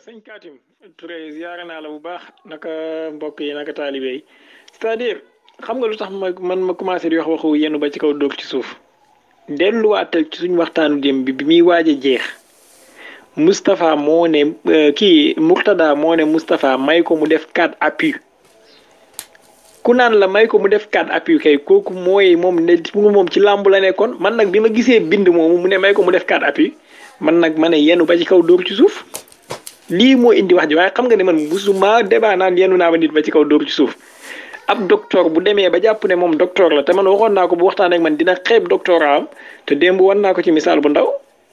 sëñ Katim Touré ziyaare naa la bu baax naka mbokk yi naka taalibe yi c'est-à-dire xam nga lu tax ma commencé di wax waxu yenn ba ci kaw dóor ci suuf delluwaatal ci suñ waxtaanu démb bi muy waaj a jeex Moustapha moo ne kii Murtada moo ne Moustapha may ko mu def 4 appui ku naan la may ko mu def 4 appui kay kooku mooy moom ne moom ci làmb la nekkoon man nag bi ma gisee bind moomu mu ne may ko mu def 4 appui man nag ma ne yenn ba ci kaw dóor ci suuf lii moo indi wax ji waaye xam nga ne man musuma débat naan yenn naa ba nit ba ci kaw dóor ci suuf ab docteur bu demee ba jàpp ne moom docteur la te man waxoon naa ko bu waxtaan ak man dina xeeb doctorat am te démb wan naa ko ci misaal bu ndaw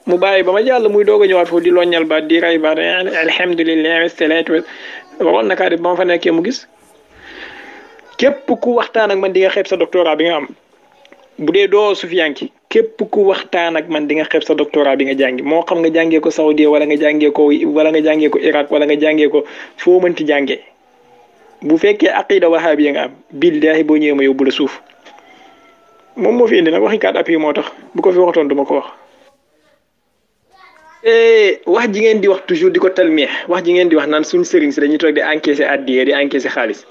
mu bàyyi ba ma jàll muy doog a ñëwaat foofu di loññal ba di ray ba alhamdulilah salaatu waxoon na kaa def ba ma fa nekkee mu gis képp ku waxtaan ak man di nga xeeb sa doctorat bi nga am bu dee doo sufiyanki képp ku waxtaan ak man di nga xeeb sa doctorat bi nga jàngi moo xam nga jàngee ko Saudi wala nga jàngee ko Irak wala nga jàngee ko foo mënti jàngee bu fekkee aqida wahabi nga am billahi boo ñëwee ma yóbbu la suuf moom moo fi indi nag waxi 4 appui moo tax bu ko fi waxatoon duma ko wax. wax ji ngeen di wax toujours di ko talmeex wax ji ngeen di wax naan suñ sëriñ si dañuy toog di encaisser addiya di encaisser xaalis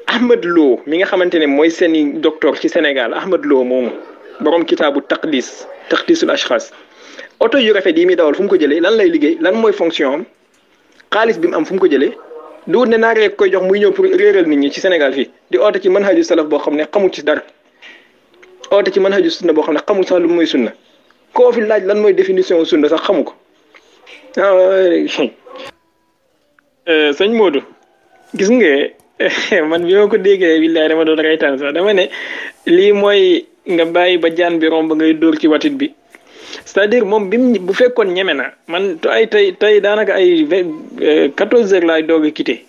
Ahmed Lo mi nga xamante ne mooy seeni docteur ci Sénégal Ahmed Lo moomu borom kitaabu taqdisul ashxaas oto yu rafet yi muy dawal fu mu ko jëlee lan lay liggéey lan mooy fonction am xaalis bi mu am fu mu ko jëlee du ne naa rek koy jox muy ñëw pour réeral nit ñi ci Sénégal fii di oote ci manhaju salaf boo xam ne xamul ci dara oote ci manhaju sunna boo xam ne xamul sax lu mooy sunna koo fi laaj lan mooy définition sunna sax xamu ko sëñ Modou gis nga man bi ma ko déggee billahi dama doon reytaan sax dama ne lii mooy nga bàyyi ba jaan bi romb ngay dóor ci watit bi c'est-à-dire moom bu fekkoon ñeme na man tey daanaka ay 14 heures laay doog a quitté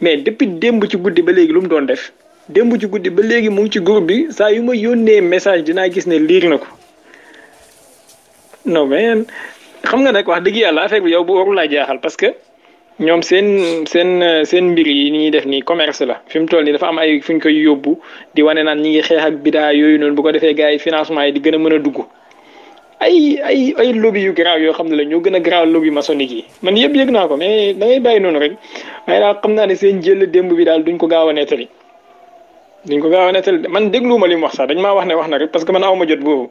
mais depuis démb ci guddi ba léegi lu mu doon def démb ci guddi ba léegi mu ngi ci groupe bi saa yu ma yónnee message dinaa gis ne liir na ko non mais xam nga nag wax dëgg yàlla affaire bi yow bu warul laa jaaxal parce que ñoom seen mbir yi ni ñuy def nii commerce la fi mu toll nii dafa am ay fu ñu koy yóbbu di wane naan ñi ngi xeex ak bidaa yooyu noonu bu ko defee gars yi financement yi di gën a mën a dugg ay lobby yu garaaw yoo xam ne la ñoo gën a garaaw lobby maçonnique yi man yëg naa ko mais da ngay bàyyi noonu rek waaye daal xam naa ne seen jël démb bi daal duñ ko gaaw a nettali man dégluwuma li mu wax sax dañ maa wax ne wax na rek parce que man aw ma jot boobu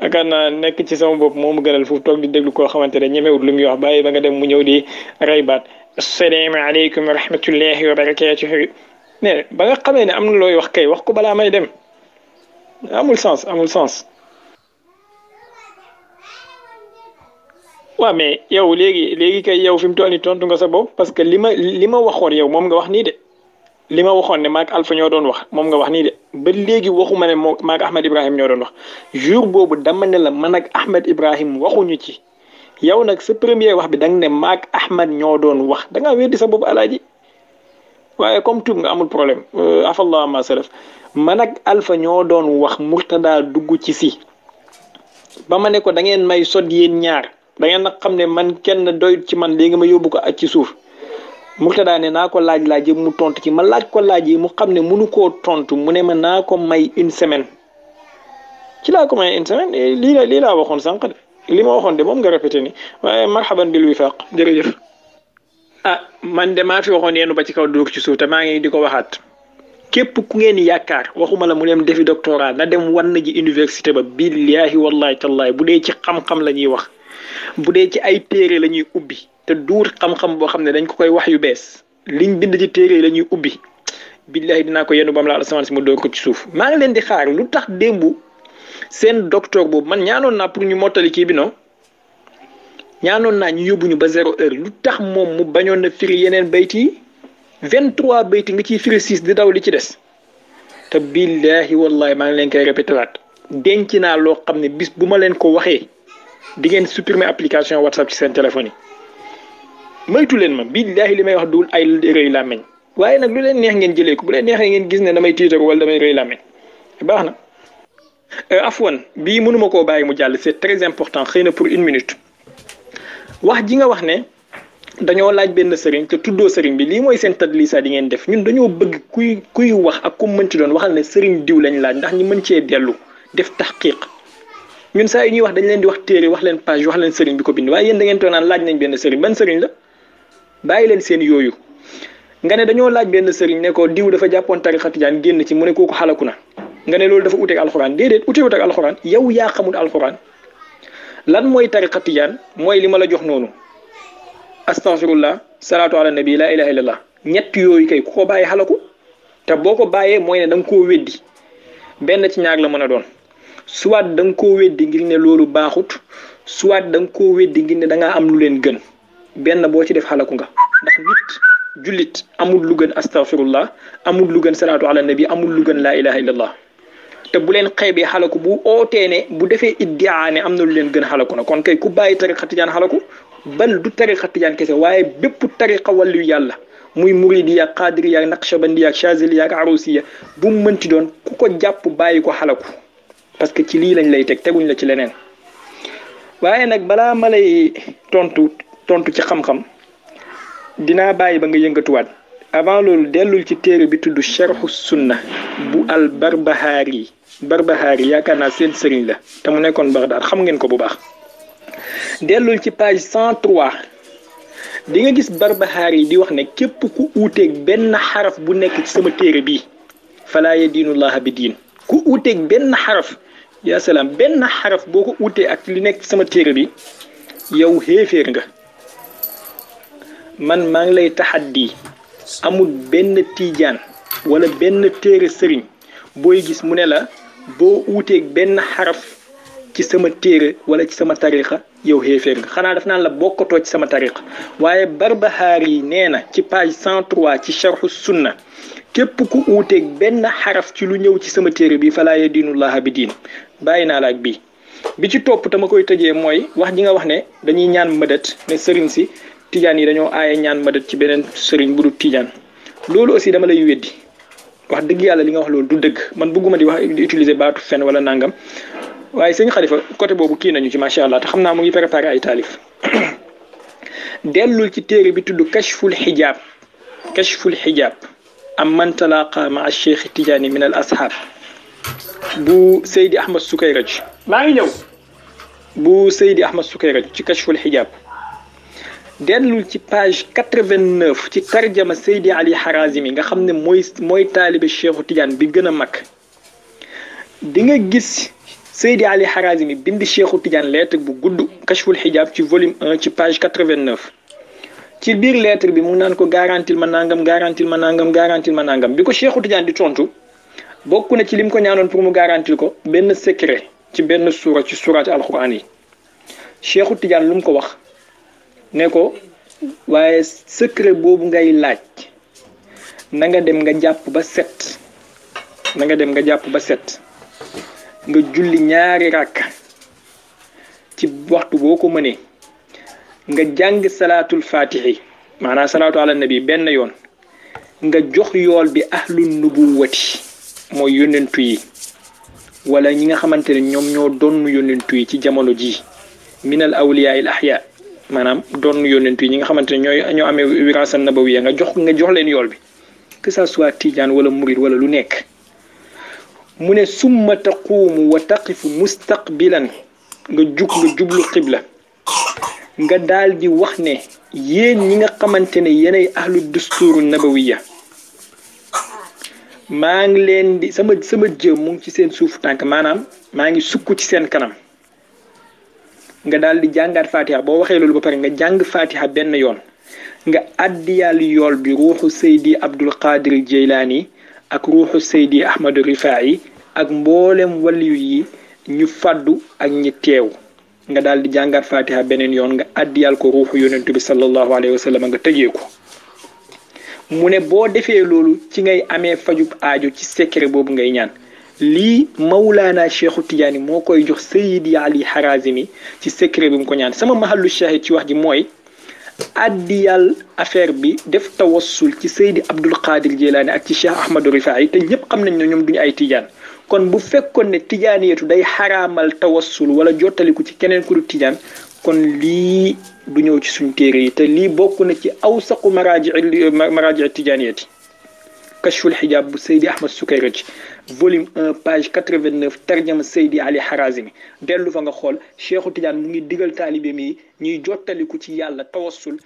yaakaar naa nekk ci sama bopp moo mu gënal foofu toog di déglu koo xamante ne ñemewut lu muy wax bàyyi ba nga dem mu ñëw di rey baat asalaamaaleykum wa rahmatullahi wa barakatuh ne ba nga xamee ne am na looy wax kay wax ko balaa may dem amul sens waaw mais yow léegi kay yow fi mu toll nii tontu nga sa bopp parce que li ma waxoon yow moom nga wax nii de li ma waxoon ne maak Alpha ñoo doon wax moom nga wax nii de ba léegi waxuma ne maak Ahmed Ibrahim ñoo doon wax jour boobu dama ne la man ak Ahmed Ibrahim waxuñu ci yow nag sa premier wax bi da nga ne maak Ahmed ñoo doon wax da ngaa weddi sa bopp alaaji waaye comme tuub nga amul problème afallah ma salaf man ak Alpha ñoo doon wax Murtada dugg ci si ba ma ne ko da ngeen may sot yéen ñaar da ngeen nag xam ne man kenn doyut ci man léegi ma yóbbu ko ak ci suuf Murtada ne naa ko laaj mu tontu ci ma laaj ko laaj yi mu xam ne mënu koo tontu mu ne ma naa ko may une semaine ci laa ko may une semaine lii laa waxoon sànq de li ma waxoon de moom nga répété ni waaye marhaban bil wifaq jërëjëf man de maa fi waxoon yenn ba ci kaw dóor ci suuf te maa ngi di ko waxaat képp ku ngeen yaakaar waxuma la mu dem defi doctorat na dem wan na ji université ba billahi wallahi tallahi bu dee ci xam-xam la ñuy wax bu dee ci ay téere la ñuy ubbi te duur xam-xam boo xam ne dañ ko koy wax yu bees liñ bind ci téere yi la ñuy ubbi billahi dinaa ko yenn bam la asamaan si ma dóor ko ci suuf maa ngi leen di xaar lu tax démb seen docteur boobu man ñaanoon naa pour ñu mottali kii bi non ñaanoon naa ñu yóbbu ñu ba 0 heure lu tax moom mu bañoon na firi yeneen bayt yi 23 bayt nga ciy firi 6 di daw li ci des te billahi wallahi maa ngi leen koy répété waat denc naa loo xam ne bis bu ma leen ko waxee di ngeen supprimer application WhatsApp ci seen téléphone yi moytu leen ma billahi li may wax dul ay rëy làmmeñ waaye nag lu leen neex ngeen jëlee ko bu leen neexee ngeen gis ne damay tiitaru wala damay rëy làmmeñ baax na afwan bii mënuma koo bàyyi mu jàll c'est très important xëy na pour 1 minute wax ji nga wax ne dañoo laaj benn sëriñ te tuddoo sëriñ bi lii mooy seen tadlisa di ngeen def ñun dañoo bëgg kuy wax ak ku mënti doon waxal ne sëriñ diw lañ laaj ndax ñu mën cee dellu def taxqiq ñun saa yu ñuy wax dañ leen di wax téere wax leen page wax leen sëriñ bi ko bind waaye yéen da ngeen toog naan laaj nañ benn sëriñ ban sëriñ la bàyyi leen seen yooyu nga ne dañoo laaj benn sëriñ ne ko diw dafa jàppoon tariqa tijaan génn ci mu ne kooku xalaku na nga ne loolu dafa uteeg alxuraan déedéet uteewut ak alxuraan yow yaa xamul alxuraan lan mooy tariqa tijaan mooy li ma la jox noonu astaghfirullah salaatu ala nabi la ilaha illallah ñett yooyu kay ku ko bàyyi xalaku te boo ko bàyyee mooy ne da nga koo weddi benn ci ñaar la mën a doon soit da nga koo weddi ngir ne loolu baaxut soit da nga koo weddi ngir ne da ngaa am lu leen gën benn boo ci def xalaku nga ndax nit jullit amul lu gën astaghfirullah amul lu gën salaatu ala nabi amul lu gën laa ilaha illallah te bu leen xeebee xalaku bu ootee ne bu defee iddia ne am na lu leen gën xalaku na kon kay ku bàyyi tariqa tijaan xalaku bal du tariqa tijaan kese waaye bépp tariqa wàllu yàlla muy muridiya qadiriya naqshbandiya chaziliya ak arusiya bu mu mënti doon ku ko jàpp bàyyi ko xalaku parce que ci lii lañ lay teg teguñ la ci leneen waaye nag balaa ma lay tontu ci xam-xam dinaa bàyyi ba nga yëngatuwaat avant loolu dellul ci téere bi tudd sharhu sunna bu al barbahaari yaakaar naa seen sëriñ la te mu nekkoon Bagdad xam ngeen ko bu baax dellul ci page 103 di nga gis barbahaari di wax ne képp ku uuteeg benn xaraf bu nekk ci sama téere bi falaa yadiinullaha bi diin ku uuteeg benn xaraf yaa salaam benn xaraf boo ko uutee ak li nekk ci sama téere bi yow xéeféer nga man maa ngi lay taxaddi amul benn tiijaan wala benn téere sëriñ booy gis mu ne la boo uuteeg benn xaraf ci sama téere wala ci sama tariqa yow xéeféer nga xanaa daf naan la bokkatoo ci sama tariqa waaye Barbahaari nee na ci page 103 ci sharhu sunna képp ku uuteeg benn xaraf ci lu ñëw ci sama téere bi falaa yadiinullaha bi diin bàyyi naa la ak bii bi ci topp tama koy tëjee mooy wax ji nga wax ne dañuy ñaan mëdët ne sëriñ si tijaan yi dañoo aaye ñaan mëdët ci beneen sëriñ bu dul tijaan loolu aussi dama lay weddi wax dëgg yàlla li nga wax loolu du dëgg man bëgguma di utiliser baatu fen wala nangam waaye sëñ Xalifa côté boobu kii nañu ci macha allah te xam naa mu ngi préparé ay taalif dellul ci téere bi tudd kashful xijaab am man talaqa maa cheikh tijaani min al ashab bu Seydi Ahmad Sukayraj maa ngi ñëw bu Seydi Ahmad Sukayraj ci kashful xijaab dellul ci page 89 ci tarjama Seydi Ali Harazimi nga xam ne mooy taalibe cheikhu tijaan bi gën a mag di nga gis Seydi Ali Harazimi bind cheikhu tijaan lettre bu gudd kashful xijaab ci volume 1 ci page 89 ci biir lettre bi mu naan ko garantil ma nangam bi ko cheikhu tijaan di tontu bokk na ci lim ko ñaanoon pour mu garantil ko benn secret ci benn suura ci suuraat alquran yi cheikhu tijaan lu mu ko wax ne ko waaye secret boobu ngay laaj na nga dem nga jàpp ba set nga julli ñaari rakk ci waxtu boo ko mënee nga jàng salaatul fatihi maanaam salaatu ala nabi benn yoon nga jox yool bi ahlun nubuwati mooy yónnentu yi wala ñi nga xamante ne ñoom ñoo doon yónnentu yi ci jamono ji minal awliya al ahya maanaam doon yónnentu yi ñi nga xamante ne ñoo amee wirasa nabawiya nga jox leen yool bi que ça soit tijaan wala murid wala lu nekk mu ne summa taquumu wa taqifu mustaqbilan nga jublu xibla nga daal di wax ne yéen ñi nga xamante ne yéenay ahlu dusturu nabawiya maa ngi leen di sama jëm mu ngi ci seen suufu tànk maanaam maa ngi sukk ci seen kanam nga daal di jàngaat fatiha boo waxee loolu ba pare nga jàng fatiha benn yoon nga addiyal yool bi ruuxu Seydi Abdul Qadir Jeylaani ak ruuxu Seydi Ahmadu Rifaa'i ak mboolem waliyu yi ñu faddu ak ñi teew nga daal di jàngaat fatiha beneen yoon nga addiyal ko ruuxu yonentu bi sallallahu alayhi wa sallam nga tëjee ko mu ne boo defee loolu ci ngay amee fajub aajo ci secret boobu ngay ñaan lii Mawlaana Cheikhu Tijaani moo koy jox Seydi Ali Harazimi ci secret bi mu ko ñaan sama mahallu shahid ci wax ji mooy addiyal affaire bi def tawassul ci Seydi Abdul Qadir Jeylaani ak ci Cheikh Ahmadou Rifaa'i te ñëpp xam nañ ne ñoom duñu ay tijaan kon bu fekkoon ne tijaaniyatu day xaraamal tawassul wala jottaliku ci keneen ku du tijaan kon lii du ñëw ci suñ téere yi te lii bokk na ci awsaqu maraaji tijaaniyati kashful xijaab bu Seydi Ahmad Sukayraj volume 1 page 89 tarjama Seydi Ali Harazimi dellu fa nga xool Cheikhu Tidiane mu ngi digal taalibe mi ñuy jottaliku ci yàlla tawassul